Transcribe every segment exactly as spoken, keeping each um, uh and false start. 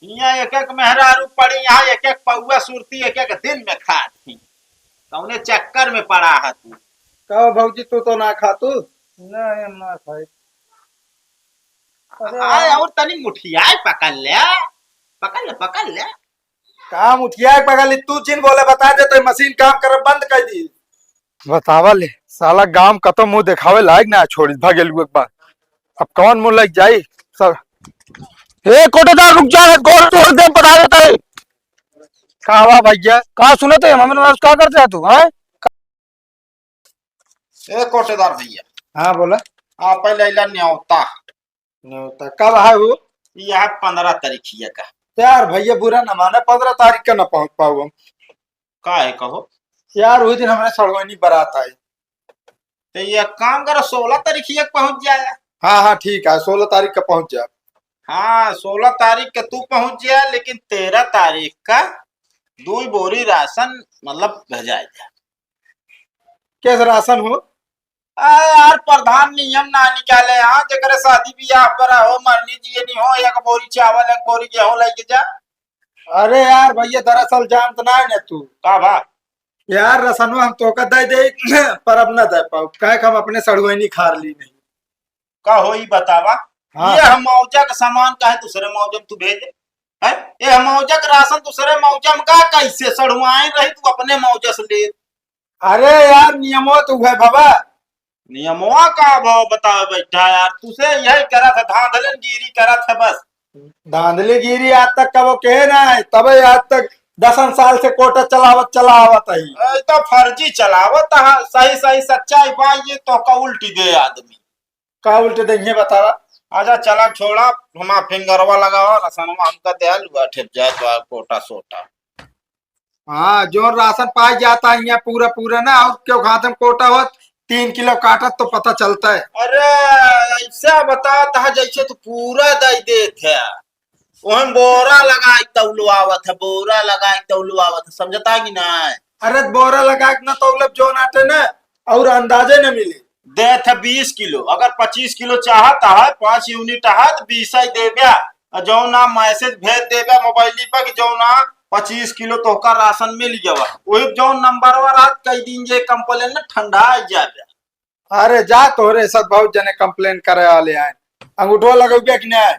हियाँ एक एक मेहरारू पड़ी, यहाँ एक एक पौआ सुरती एक एक दिन में खात ही। कौने चक्कर में पड़ा है तू? कहो भौजी, तू तो ना खा तू? नहीं, हम ना खाई। अरे आय, यार। और तनी मुठियाए पकड़ ले, पकड़ ले, पकड़ ले। काम उठिया के पकड़ ली, तू जिन बोले बता दे तो मशीन काम करब बंद कर दी। बतावा ले, साला गांव कतो मुंह देखावे लायक ना छोड़ी, भागेलू एक बार। अब कौन मुंह लग जाई सब। ए कोटेदार, रुक जा, गोड़ तोड़ दे, बता देता है। का हुआ भैया? का सुनत है? हमरे नाम का करते है तू, हैं? ए कोटेदार भैया। हाँ, बोला। आप पहले अइला न्योता। न्योता कब है वो? यह पन्द्रह तारीखिया का। यार भैया, बुरा न माने, पन्द्रह तारीख का न पहुंच पाऊ हम। का है कहो? यार, वही दिन हमरे सड़वैनी बारात आई। तो ये काम करो, सोलह तारीखिया का पहुंच जाए। हाँ, हाँ, ठीक है, सोलह तारीख का पहुंच जाए। हाँ, सोलह तारीख का तू पहुंच जाए, लेकिन तेरह तारीख का दो बोरी राशन, मतलब, भेजाए जाए। कैसे राशन हो? आ, यार, प्रधान नियम ना निकाले, हाँ, जेकरे शादी बियाह पर हो, मरनी जियनी हो, एक बोरी चावल, एक बोरी गेहूं लेके जा। अरे यार भैया, दरअसल जानत ना है ना तू। का बा? यार, रसनवा हम तोका दे दे, पर अब ना दे पाऊ, काहे कि हम अपने सड़ुआइनी खार ली नहीं। का हो, ई बतावा, हाँ। ये हम मौजा का सामान काहे दूसरे मौजा में तू भेजे? हैं? ये हम मौजा का राशन दूसरे मौजा में का, कैसे सड़ुआइन रही तू अपने मौजा से ले? अरे यार, नियमो तो है बाबा। नियमवा का भाव बतावे बैठा यार, तुसे यही करत है, धांधलन गिरी करत है बस। धांधली गिरी आज तक कबो कहे ना है, तबे आज तक दसन साल से कोटा चलावत चलावत है। ए, तो फर्जी चलावत है, सही सही सच्चाई बा ये तो का उल्टी दे आदमी। का उल्टी दे ये बतावा? अच्छा चला छोड़ा, हमार फिंगरवा लगावा, रसनवा हमका दे, लुआ ठेप जाए तो कोटा सोटा। हाँ, जो राशन पाई जाता है यहाँ पूरा पूरा ना, और क्यों खाते में कोटा होत, तीन किलो काटत तो पता चलता है। अरे, ऐसा बताता है जैसे तू पूरा दे देत है। ओहन बोरा लगाई तौलवावत है, बोरा लगाई तौलवावत है, समझता कि ना? अरे, बोरा लगा के ना तौलब, जो नाटे ना, और अंदाजे न मिले। देत है बीस किलो, अगर पच्चीस किलो चाहत है, पाँच यूनिट है, तो बीस ही देब्या। और जौन ना मैसेज भेज देब्या मोबाइल पर कि जौन ना पच्चीस किलो तोहका राशन मिल गवा, वही जौन नंबरवा रात कई दिन जे कंप्लेन में ठंडा आ जाब्या। अरे जा, तोहरे साथ बहुत जने कंप्लेन करे वाले आए, अंगूठवा लगौब्या कि नहीं?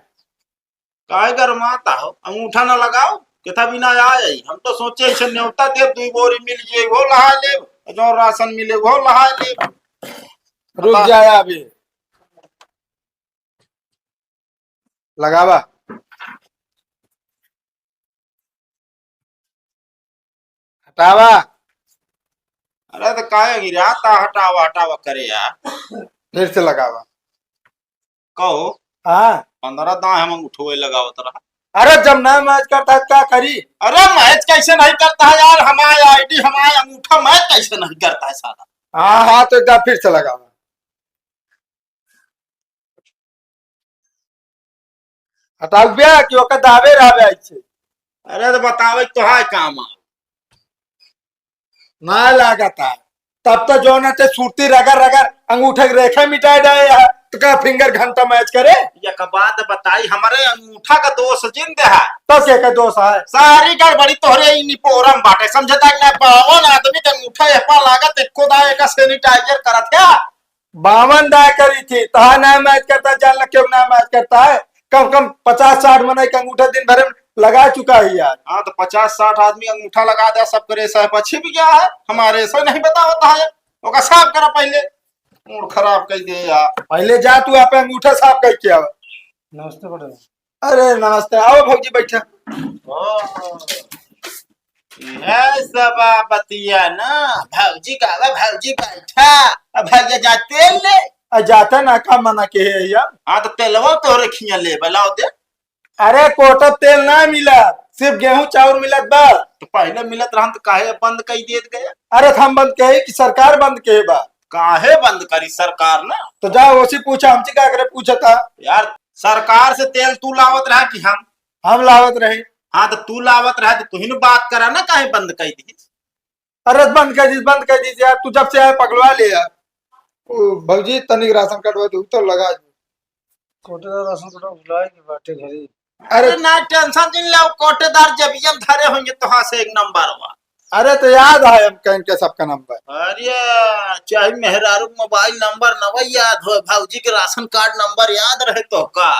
काहे गरमाता हो? अंगूठा ना लगाओ, केथा बिना आ जाई। हम तो सोचे ऐसे न्योता देब, दुई बोरी मिल जाई, वो लहा लेब, जो राशन मिले, वो लहा लेब। रुक बता। जाए अभी। लगावा। हटावा। अरे तो काहे गिराता, हटावा, हटावा करे यार। फिर से लगावा। कहो। हाँ। पन्द्रह दाएं हम उठवे लगावत रहा। अरे जब ना मैच करता है तो क्या करी? अरे मैच कैसे नहीं करता है यार, हमारे आईडी, हमारे अंगूठा मैच कैसे नहीं करता है साला? हाँ, हाँ, तो एक बार फिर से लगावा। हटाउब्या कि ओकर दावे रहबे ऐसे। अरे तो बतावे तो है काम आ। ना लागत है। तब तो जो ना ते सुरती रगड़ रगड़ अंगूठे के रेखा मिटाए डाए है। तो का फिंगर घंटा मैच करे? एक बात बताई, हमारे अंगूठा का दोष जिन दे है। तो के का दोष है? सारी गड़बड़ी तोहरे ई निपोरम बाटे, समझता कि ना? बावन आदमी के अंगूठा ए पर लागत, एको दाए का सैनिटाइजर करत है। बावन दाए करी थी, तहा ना मैच करता, जान ला क्यों ना मैच करता है। कम कम पचास साठ मनई के अंगूठा दिन भर में लगा चुका है यार। हाँ, तो पचास साठ आदमी अंगूठा लगा दिया, सब करे सह पर छिप गया है, हमारे सह नहीं बतावता है। ओका साफ करा पहले, मूड खराब कर दे यार। पहले जा तू आप अंगूठा साफ करके आवा। नमस्ते पटेल। अरे नमस्ते, आओ भौजी बैठा। ओ, यह सब बतिया ना, भौजी का, भौजी बैठा, अब भैया जा तेल ले। आ, जाता ना, का मना के है यार? हाँ, तो तेलवा तोहरे खिया ले, बुलाओ दे। अरे, कोटा तेल ना मिला, सिर्फ गेहूं चाउर मिलत बा। तो पहले मिलत रहन तो काहे बंद कई देत गया? अरे, तो हम बंद कहे कि सरकार बंद कहे बा? काहे बंद करी सरकार ना? तो जा ओसी पूछा, हमसे का करे पूछता? यार, सरकार से तेल तू लावत रहा कि हम? हम लावत रहे। हाँ, तो तू लावत रहा तो तू ही न बात करा ना, काहे बंद कई दी? अरे बंद कर दीजिए, बंद कर दीजिए यार, तू जब से आए पगलवा ले यार। ओ, भौजी तनिक राशन कार्ड दे, तो लगा दे। कोटेदार राशन कार्ड भुलाए के बाटे घरे। अरे अरे ना tension जिन लो, कोटेदार जेबिया में धरे होंगे तोहार से एक नंबर वा। अरे तो याद है हमका इनके सबका नंबर। अरे चाहे मेहरारू मोबाइल नंबर नवा याद हो, भौजी के राशन कार्ड नंबर याद रहे तोहका?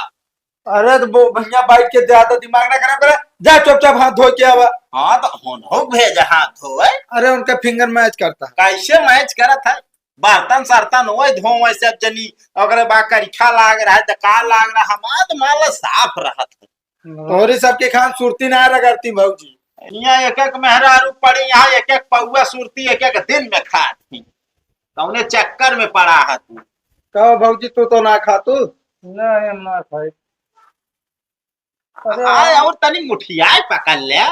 अरे तो वो भैया बैठ के ज्यादा दिमाग ना खराब करे, जा चुपचाप हाथ धो के आवा। हाँ तो होन हो भेजा हाथ धोए। अरे उनका फिंगर मैच करता है। कैसे मैच करत है? बर्तन सर्तन होए धोए सब जनी, ओकरे बाद करिखा लाग रहा है, दका लाग रहा, हमार तो माल साफ रहत है। तोहरी सबके खान सुरती ना रगड़ती भौजी। यहाँ एक एक मेहरारू पड़ी, यहाँ एक एक पौआ सुरती एक एक दिन में खात ही। कौने चक्कर में पड़ा है तू? कहो भौजी, तू तो ना खा तू। नहीं, हम ना खाई। अरे आय, और तनी मुठियाए पकड़ ले,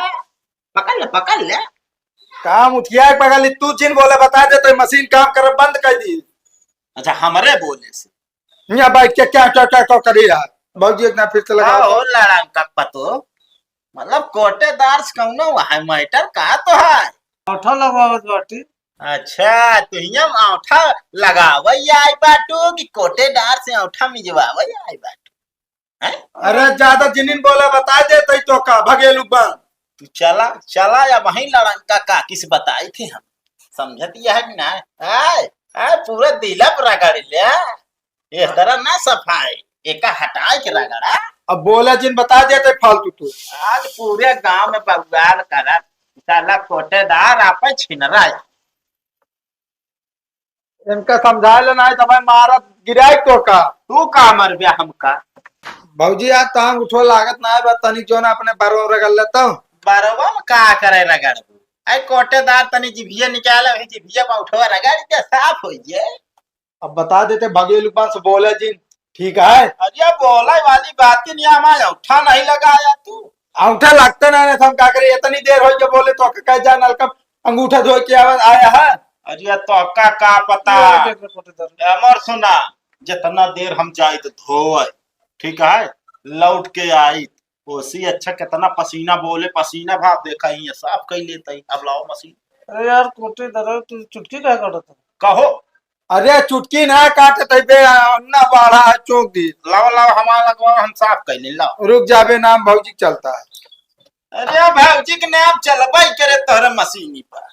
पकड़ ले, पकड़ ले। का मुठियाए पकड़ ली? तू जिन बोले बता दे तो मशीन काम कर बंद कर दी। अच्छा, हमरे बोले से? यहाँ बैठ के क्या, क्या, क्या, क्या करी रहा? भौजी एक ना फिर से लगा हाँ, दो। हो लड़ंका पतो, मतलब कोटेदार से कौनो है मैटर का तो है? औंठा लगवावत बाटी। अच्छा, तो हियाँ औंठा लगावे आई बाटू कि कोटेदार से औंठा मिजवावे आई बाटू? हैं? अरे ज्यादा जिनिन बोला बता दे तई तो का भगेलू बन। तू चला, चला या वहीं लड़ंका काकी से बताई थे हम। समझत यह है कि ना? आय, आय पूरा दिला पर रगड़ ले। ये तरह ना सफाई, एका हटाए के रगड़ा। अब बोला जिन बता दे तई फालतू तू। आज पूरे गांव में बवाल करत, साला कोटेदार आपे छिनरा है। इनका समझा ले, नाहीं तो भाई मारत गिराई तो का। तू का मरबे हमका? भौजी, आज तो हम उठो लागत ना है, बस तनिक जो ना अपने बरवा रगड़ लेता हूँ। बरवा में का करे रगड़बू? ऐ कोटेदार तनी जिभिया निकाले, वही जिभिया में उठवा रगड़ दे, साफ हो जाए। अब बता देते भगेलू बन से बोले जिन, ठीक है? अरे बोले वाली बात ही नहीं, हमारे औंठा नहीं लगाया तू। औंठा लगता ना, ना हम का करे, इतनी देर हो गई बोले तो कह जा नलका अंगूठा धो के आवा, आया है। अरे तो का, का पता? ये देख रे कोटेदार। अमर सुना, जितना देर हम जाइत धोए, ठीक है, लौट के आइत, ओसी अच्छा कितना पसीना बोले, पसीना भाप देखा ही है, साफ कर लेता ही। अब लाओ मशीन। अरे यार कोटेदार, तू चुटकी काहे काटत है? कहो। अरे चुटकी ना काटत है बे, अन्ना बाढ़ा है चौक दी। लाओ, लाओ, हमारा लगवाओ, हम साफ कर ले, लाओ। रुक जाबे, नाम भौजी के चलता है। अरे भौजी के नाम चलबे करे तोहरे मशीनी पर।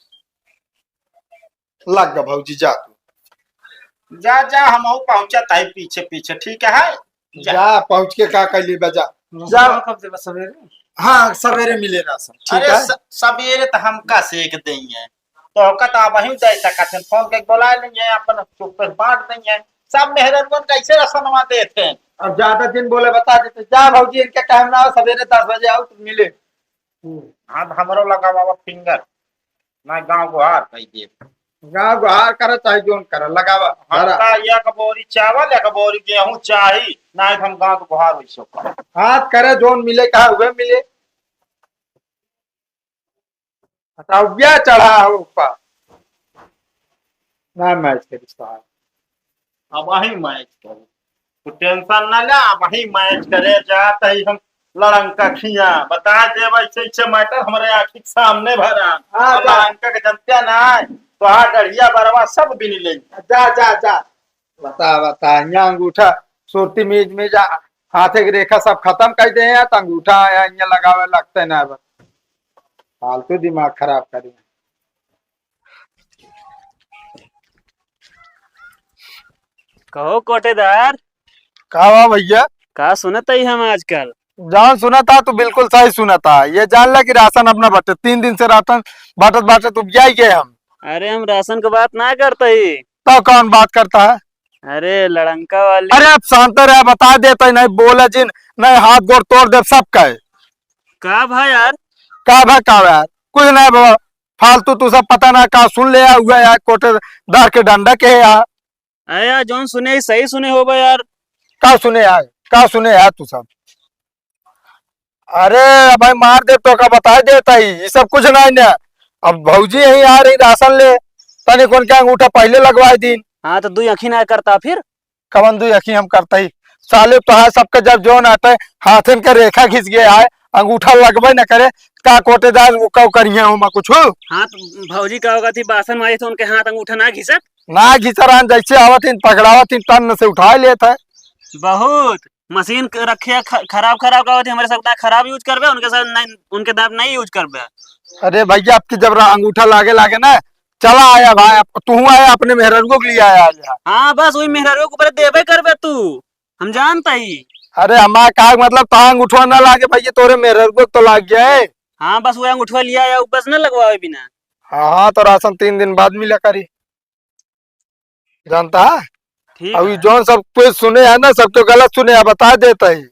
लग गा भौजी, जा तू। जा, जा, हम पहुंचत है पीछे पीछे, ठीक है? जा। जा, पहुंच के का कर ली बा, जा। जा। कब देबा सवेरे? हाँ, सवेरे मिले राशन, ठीक अरे है? स-, सवेरे तो हमका सेक देंगे, तो ओका तो अब ही दे सकत हैं, फोन के बोला लेंगे, अपन चुप पे बांट देंगे। सब मेहररुन कैसे रसनवा देते हैं? अब ज्यादा दिन बोले बता देते, जा भौजी, इनके टाइम ना हो, सवेरे दस बजे आओ, तुम मिले। हम्म। हाथ हमरो लगावा फिंगर, मैं गांव गुहार कह दे। गांव गुहार करा चाहे जोन करा, लगावा, धरा। हमका एक बोरी चावल, एक बोरी गेहूं चाही, नहीं तो हम गांव गुहार वैसे करा। हाथ करे जोन मिले, कहा हुए मिले। हटाउबिया चढ़ा हो ऊपर। ना मैच करी साहब। अब वही मैच करे। तू टेंशन ना ले, अब वही मैच करे। जात ही हम लड़ंका खिया। बता दे वैसे, ऐसे मैटर हमारे आँखी के सामने भरा। हाँ, अब जा। लड़ंका के जनते ना है। तो हाँ, डढ़िया बरवा सब बिन ले। जा, जा, जा। बता, बता, यहाँ अंगूठा, सुरती मीज मीज, हाथे के रेखा सब खतम कर दे हैं, तो अंगूठा आया, यहाँ लगावे लगते ना बस। फालतू दिमाग खराब करी। कहो कोटेदार। का बा भैया? का सुनत ही हम आजकल? जौन सुनत हा, तू बिल्कुल सही सुनत हा। ये जान ला कि राशन अपना बटे, तीन दिन से राशन बटत बटत उबियाई गए हम। अरे, हम राशन के बात ना करत ही। तो कौन बात करता है? अरे, लड़ंका वाली। अरे, अब शांत रह, बता देते, नहीं बोले जिन, नहीं हाथ गोड़ तोड़ दे सब कहे। का भा यार? का भा, का यार? कुछ नहीं बाबा, फालतू तू सब पता ना का सुन ले आ, हुआ यार, कोटेदार के डंडा के है यार। अरे यार, जौन सुने ही सही सुने हो बा यार। का सुने यार, का सुने यार तू सब? अरे भाई, मार दे तो का बताई देता ही, ये सब कुछ नहीं ना। अब भौजी यही आ रही राशन ले, तनी कौन के अंगूठा पहले लगवाई दीन। हाँ, तो दुई आँखी ना करता फिर? कवन दुई आँखी हम करता ही? साले तो है सबके जब जोन आटे, हाथन के रेखा घिस गया है, अंगूठा लगबे न करे, का कोटेदार वो का करिए हो मा कुछ? हाँ, तो भौजी का होगा थी, बासन मारी तो उनके हाथ अंगूठा ना घिसत? ना घिसर, जैसे आवत इन पकड़ावत इन तन से उठा लेत है। बहुत। मशीन क-, रखे ख-, खराब, खराब का होते, हमरे सब ना खराब use करबे, उनके साथ नहीं, उनके दांत नहीं use करबे। अरे भैया, आपकी जब रा-, अंगूठा लागे, लागे ना, चला आया भाई, आप, तू आया अपने मेहररुओ के लिए आया, आया। हाँ, बस वही मेहररुओ के ऊपर देबे करबे तू, हम जानता ही। अरे हमारा का मतलब, तहाँ अंगूठवा ना लागे भैया, तोरे मेहररुओ तो लाग गया है। हाँ, बस वही अंगूठवा लिया आया, बस ना लगवावे बिना। हाँ, हाँ, तो राशन तीन दिन बाद मिला करी। जानता है? ठीक अभी है। जौन सब कुछ सुने हैं ना, सब तो गलत सुने हैं, बता देता ही।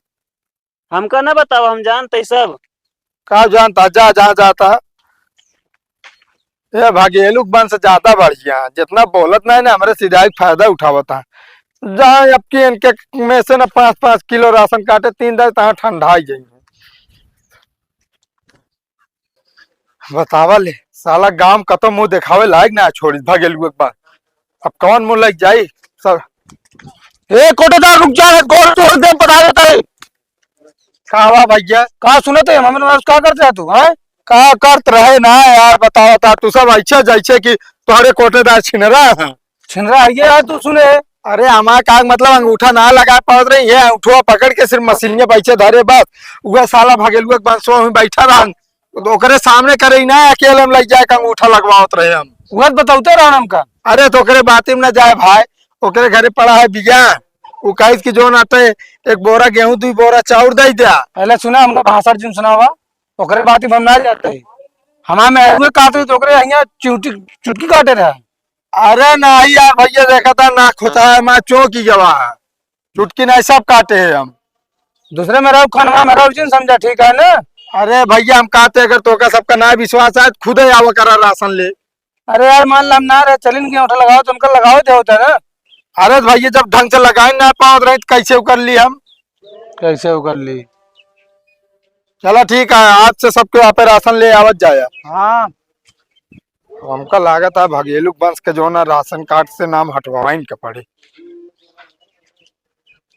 हमका ना बताओ, हम जानते ही सब। का जानता, जा, जहाँ जाता। ये भागेलू के वंश ज्यादा बढ़िया, जितना बोलत नहीं ना, हमरे सिधाई के फायदा उठावता। जहाँ अब की इनके में से ना पाँच पाँच किलो राशन काटे, तीन दाई तहाँ ठंडा ही जाएंगे। बतावा ले, साला गांव का तो मुंह देखावे लायक ना छोड़ी, भागेलू एक बार। अब कौन मुंह लग जाई? सब, ए कोटेदार, रुक जा, गोड़ तोड़ दे, बता देता है। का हुआ भैया? का सुनत है? हमन वाला का करत रहे तू, हैं? का करत रहे ना यार, बतावा ता तू सब ऐसे जैसे कि तोहरे कोटेदार छिनरा है। छिनरा है ये यार, तू सुने। अरे हमार का मतलब, अंगूठा ना लगा पावत रही है, अंगूठवा पकड़ के सिर्फ मशीनिया पीछे धरे बस। उहे साला भगेलुआ के बंसवा में बैठा रहन, तो ओकरे सामने करे ही ना, अकेले में लग जाए के अंगूठा लगवावत रहे हम। उहे तो बतौते रहन हमका। अरे तो ओकरे बाती में ना जाए भाई, ओकरे घरे पड़ा है बिज्ञान, उ कहिस कि जोन आटे एक बोरा गेहूं, दुई बोरा चाउर दे द्या। पहले सुना, हमका भाषण जिन सुनावा, ओकरे बाती में हम ना जाते। हमार मेहरुए काटे तो ओकरे हियां चुटकी, चुटकी काटे रहे। अरे नाही यार भैया, देखा था ना खुदा है, माँ चौकी गवा है, चुटकी नहीं सब काटे हैं हम। दूसरे मेहरारू खानवा मेहरारू जिन समझा, ठीक है ना? अरे भैया, हम कहते अगर तोका सबका ना विश्वास आए तो खुदे आवा करा राशन ले। अरे यार, मान ला हम ना रहे, चलिन के अंगूठा लगाओ तो उनका लगाओ दे होता ना। अरे भैया, जब ढंग से लगाए ना पावत रही तो कैसे कर ली हम? कैसे कर ली? चला ठीक है, आज से सबके वहाँ पे राशन ले आवत जाया। हाँ। हमका लागत है भगेलू वंश के जो ना राशन कार्ड से नाम हटवाइन के पड़े।